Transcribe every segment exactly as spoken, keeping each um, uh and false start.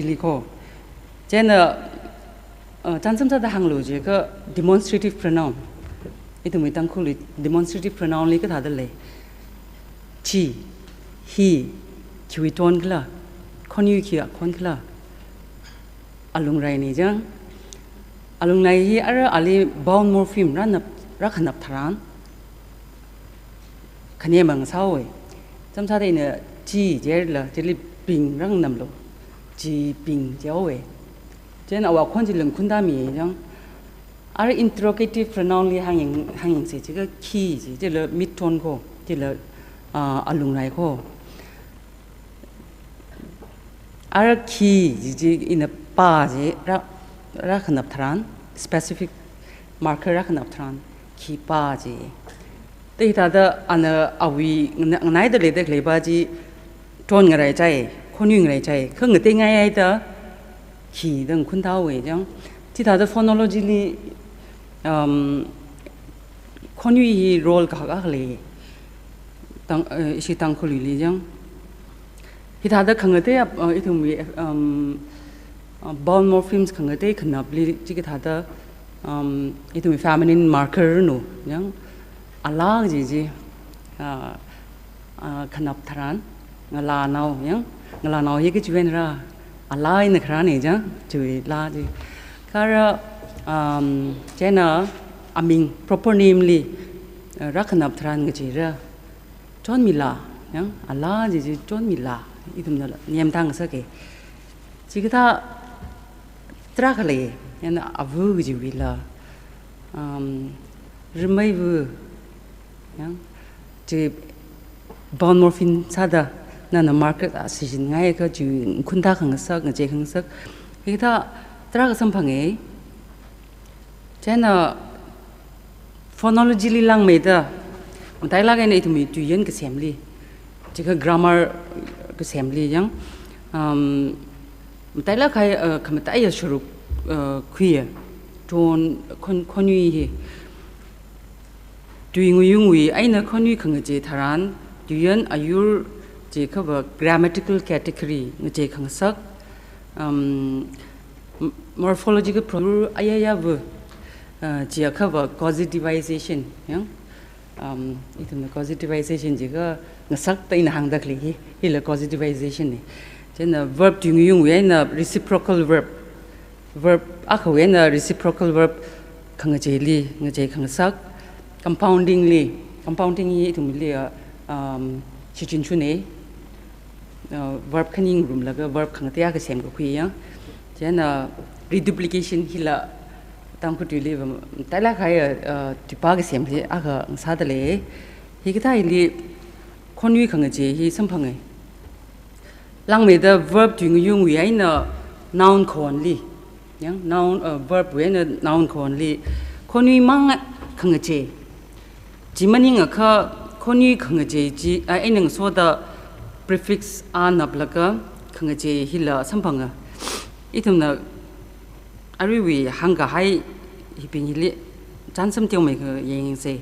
Li ko. Chieina, uh, chānsam sāda hānglu jiakha demonstrative pronoun. Ithumwui Tangkhulli demonstrative pronoun li kathāda lei. Chi, hi, khiwui tone khala, khonyui khi akhon khala. Alungraina chang. Alunglai hi ara ali vowel morpheme rānap, rākhanap tharan. Khane mang sāhaowa. Chānsam sāda ina chi jila, chili bing rānganamlu. Chi bing jihaowa. Chieina awui akhon chi lungkhuntā mi chang. Ara interrogative pronoun li hāngyang, hāngyangsa jiakha khi ji, chila mid tone ko, chila, ah, alunglai ko. Ara khi ji, ji ina pa ji rā, rākhanap tharan, specific marker rākhanap tharan, khi pa ji. Te hithāda ana awui ngana-, nganaida leida khalei pa chi tone ngaraichai, khonyui ngaraichai, kha ngateingaihaida khi da ngakhunthāhaowa chang. Chithāda phonology li, um, khonyui hi role kahak akha lei. Tang, uh, ishi Tangkhulli chang. Hithāda khangatei, uh, ithumwui, um, uh, vowel morphemes khangatei khanapli chikathāda, um, ithumwui feminine marker nu, chang, ala ji ji, uh, uh, khanap tharan, ngalānao, chang, ngalānao hi kachiwui eina rā, ala eina kharāna chang, chiwui la ji. Kha ara, um, chieina aming, proper name li, uh, rākhanap tharan ngachei ra. Chonmila, chang, ala ji ji chonmila, ithumna la, nyem tang sāke. Chikathā tarākha lei, chieina avu kajiwuila, um, rameivu, chang, chi vowel morpheme sāda, nana marker a shichinngaiakha chi ngakhunthā khangasak, ngachei khangasak. Hikathā tarākha samphanga. Chieina phonology li langmeida, matailāk eina ithumwui tuiyan kasemli, jiakha grammar kasemli chang, um, matailāk kahai, uh, khamataiya sharuk, uh, khuiya, tone, khon-, khonyui hi. Tui ngayungwui eina khonyui khangachei tharan, tuiyan ayur jiakhava grammatical category ngachei khangasak, um, m-, morphological procedure ayāyāva, uh, jiakhava causativization, chang. Um, ithumna causativization jiakha ngasakta ina hāngda khalei hi, hila causativization na. Chieina verb tui ngayungwui eina reciprocal verb. Verb akhawui eina reciprocal verb khangacheili, ngachei khangasak. Compounding li, compounding hi ithumli, uh, um, shichinchuna. Uh, verb khani ngarumlaga verb khangatei akha semkakhui chang. Chieina reduplication hila Tangkhul tuiliva matailāk kahai, uh, tuipa kasemli akha ngasāda lei. Hikathā hili khonyui khangachei hi samphanga. Langmeida verb tui ngayungwui eina noun khawonli, chang, noun, uh, verb wui eina noun khawonli khonyui mang khangachei. Chi maningakha khonyui khangachei chi, a, eina ngasoda prefix a naplaga khangachei hila samphanga. Ithumna aruiwui hāngkahai hibing hili chānsam teomeikha yangsa.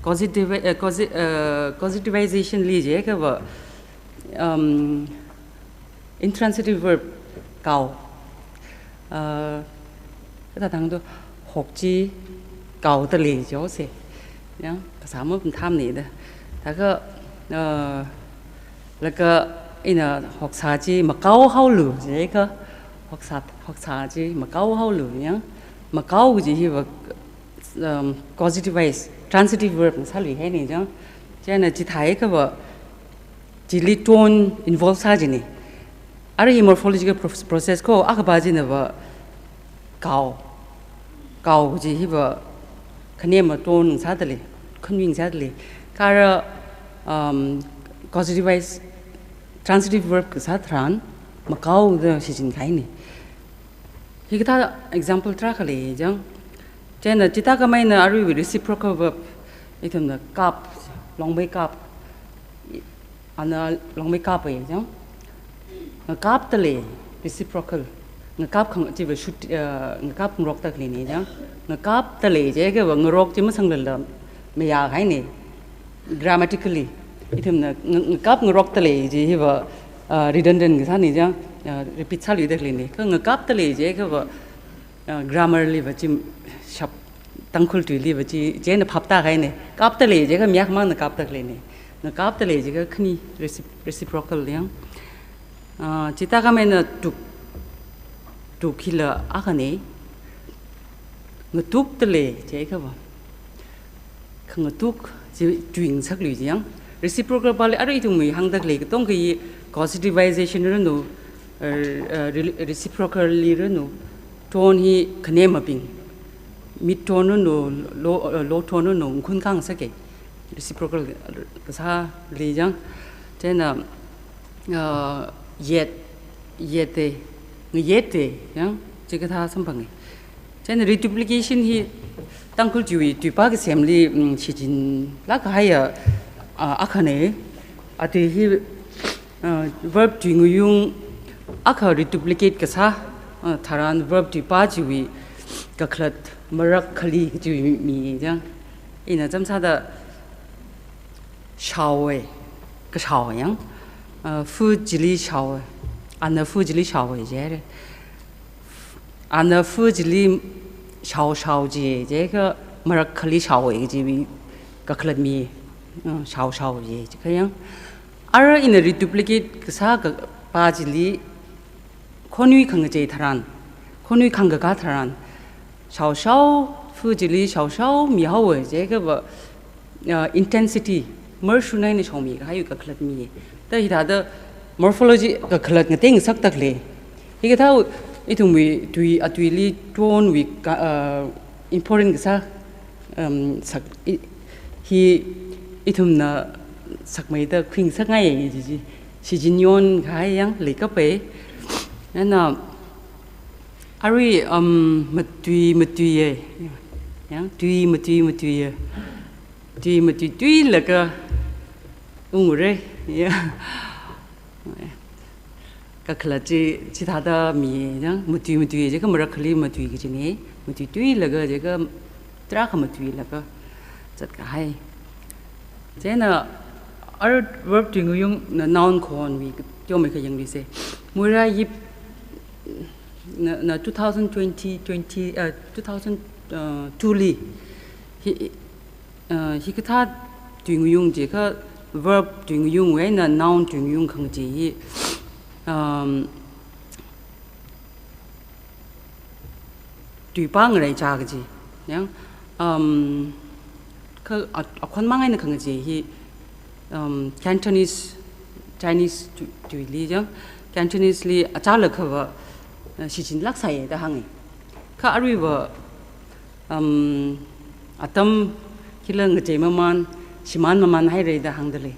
Causativa-, uh, causa-, uh, causativization li jiakhava, um, intransitive verb kao. Uh, kathāda hāngdo, hok chi kaoda lei jihaosa. Chang, kasā mapam thamnida. Thākha, uh, laga ina hoksā chi makaohaolu jiakha, hoksā, hoksā chi makaohaolu, chang. Makao kaji hiva, um, causativized, transitive verb sāluihaina chang. Chieina chithāakhava, chili tone involve sā jina. Ara hi morphological pro-, process ko, akhapa chinava kao. Kao kaji hiva khanema tone sāda lei, khanyui sāda lei. Kha ara, um, causativized, transitive verb kasā tharan, makao da shichinkahaina. Hikathā example tarākha lei chang. Chieina chithākhamei eina aruiwui reciprocal verb, ithumna kap, longmei kap, ana longmei kapa chang. Ngakapda lei, reciprocal. Ngakap khang-, chiva shoot, uh, ngakap ngarokda khaleina chang. Ngakapda lei jiakhava ngarok chi masanglala mayākahaina. Grammatically, ithumna nga-, ngakap ngarokda lei ji hiva, uh, redundant kasāna chang. uh, repeat sāluida khaleina. Kha ngakapda lei jiakha va, uh, grammar liva chi shap Tangkhul tuiliva chi, chieina phaptāhaina. Kapda lei jiakha mayakmangna kapda khaleina. Ngakapda lei jiakha khani recip-, reciprocal yang. Uh, chithākhamei eina tuk, tuk hila akhana. Ngatukda lei jiakha va. Khangatuk chi tuingasaklui chi yang. Reciprocal pali arui ithumwui hāngda khalei katonga hi causativization ranu, uh, uh, re-, reciprocally ranu, tone hi khanemabing, mid tone ranu, low, uh, low tone ranu, ngakhun khangasaka. Reciprocal kasāli yang. Chieina, uh, yet, yet te, ngayet te, yang, chikathā samphanga. Chieina reduplication hi Tangkhul chiwui tuipa kasemli, mm, shichinlāk kahaiya, uh, akhana. Atui hi, uh, verb tuingayung akha reduplicate kasā, uh, tharan verb tuipa chiwui kakhalat marak khali kachiwui mi yang. Ina chāmsāda shaowa, kashao yang. Uh, fu chili shaowa. Ana fu chili shaowa jihaira. Ana fu chili shao shao ji, jiakha marak khali shaowa kajiwui kakhalat mi, uh, shao shao ji, jiakha yang. Ara ina reduplicate kasā kapa chili khonui khangachei tharan, khonui khangkakā tharan, shao shao, fu chili shao shao mihaowa jiakha va, uh, intensity, marshun eina shaomi kahaiwui kakhalat mi. Da hithāda morphology kakhalat ngateingasakda khalei. Hikathā ithumwui tui, atuili tone wui ka, uh, important kasā, um, sak, i, hi ithumna sakmeida khuingasakngai ji chi. Shichin yonkahai yang leikapai. Chieina arui, um, matui matuiya. Yang tui matui matuiya. Tui matuituilaga ungra. Ya. Kakhalat chi, chithāda mi yang, matui matuiya jiakha marak khali matui kajina, matuituilaga jiakha tarākha matuilaga zatkahai. Chieina ara verb tuingayungna noun khonwui teomeikha yangluisa. Muira Yip na, na two thousand twenty, twenty, uh, two thousand, uh, two li hi, uh, hikathā tuingayung jiakha verb tuingayungwui eina noun tuingayung khangachei hi, um, tuipa ngaraichā kaji. Yang, um, kha a, akhonmang eina khangachei hi, um, Cantonese, Chinese tu, tuili yang, Cantonese li achālakhava, uh, shichinlāk sāya da hānga. Kha aruiva, um, atam hila ngachei mamān, shimān mamānhaira da hāngda lei.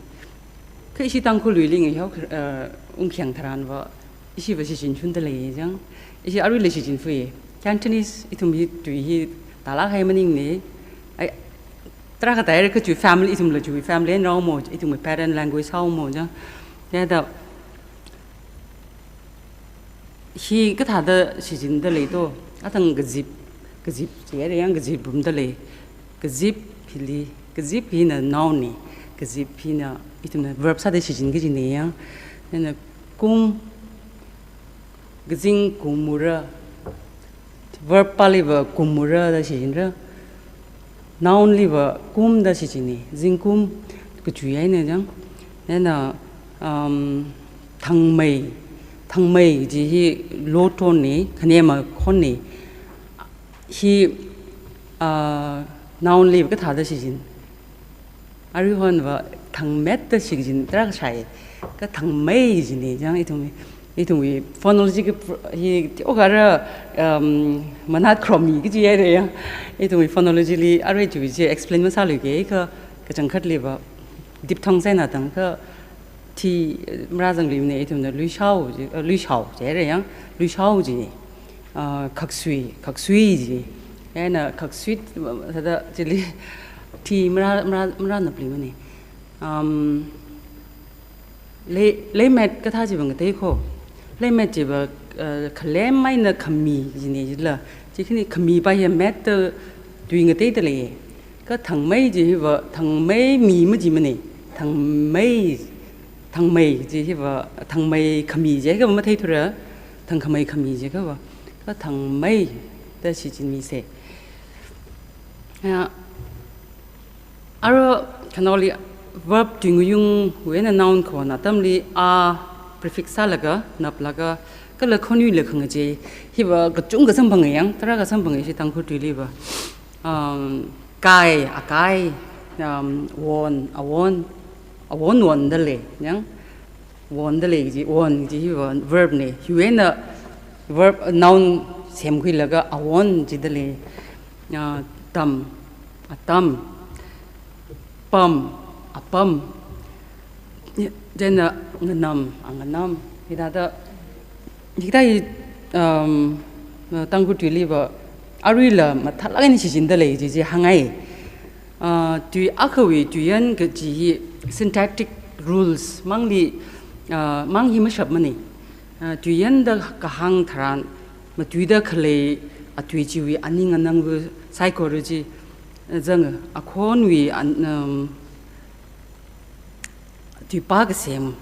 Kha ishi Tangkhulwuili ngayao, uh, ungkhayang tharanva, ishiva shichinshunda lei yang, ishi aruila shichinfui. Cantonese ithum hi tui hi tālāk kahai maningmana. Ai, tarākha tāhaira kha chiwui family, ithumla chiwui family eina rāhaowa, ithumwui parent language sāhaowa yang. Chithāda hi kathāda shichinda lei to, athang kazip, kazip jihaira yang kazip rumda lei. Kazip hili, kazip hina noun na, kazip hina ithumna verb sāda shichin kajina yang. Chieina kum, kazing kumura, verb paliva kumura da shichinra. Noun liva kum da shichina, zingkum kachiwui eina yang. Chieina, um, thangmei, thangmei chi hi low tone na, khanema khonna. Hi, uh, noun liva kathāda shichin. Aruihonva thangmet da shichin tarākha shāi. Kha thangmei jina yang ithum, ithumwui phonology ka pr-, hi teokha ara, um, manat khromi kajihaira yang. Ithumwui phonology li arui chiwui chi explain masāluikei kha, kachangkhatliva diphthong sāna tangkha thi, eh, marāzangluimana ithumna luishao ji, eh, luishao jihaira yang, luishao ji. Ah, khaksui, khaksui ji. Eina khaksui, thāda chili thi marā, marā, marānapluimana. Um, lei, leimet kathā chiva ngatei kho. Leimet chiva, eh, khalem eina khami jina jila. Chi khani khamipa hi met da tui ngateida lei. Kha thangmei chi hiva, thangmei mi majimana. Thangmei, thangmei chi hiva, thangmei khami jiakha matheithura. thangkhamei khami jiakha va, kha thangmei da shichinmise. Ya, aro khanaoli verb tui ngayungwui eina noun khon atamli a prefix sālaga, naplaga, kala khonwuila khangachei, hiva kachungkha samphanga yang, tarākha samphanga ishi Tangkhul tuili va. Um, kai, akai, um, won, awon, awon wonda lei, yang, wonda lei kaji, won kaji hiva verb ne. Hiwui eina verb, noun semkhuilaga awon jida lei. Ah, tam, atam, pam, apam. Chieina nganam, anganam. Hithāda, hithāda hi, um, Tangkhul tuili va aruila mathālāk eina shichinda lei kaji chi hāngngai. Ah, tui akhawui tuiyan kaji hi syntactic rules mangli, ah, mang hi mashapmana. Ah, tuiyan da kahāng tharan matuida khalei atui chiwui aning anangva saikora chi, eh, zanga, akhonwui an-, um, tuipā kasem,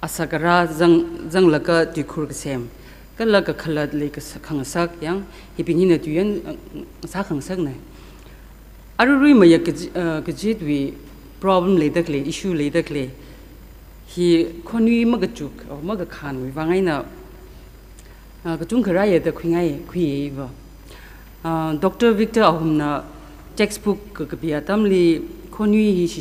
asak arā zang, zanglaga tuikhur kasem, kala kakhalat lei kas-, khangasak yang, hibing hina tuiyan, uh, sākhangasakna. Aruirui mayek kaji-, uh, kajitwui problem leida khalei, issue leida khalei, hi khonwui makachuk, uh, makakhānwui vang eina, uh, kachungkha rāya da khuingai, khuiya va. Uh, Doctor Victor Ahumna textbook ka-, kapi atamli khonwui hi shi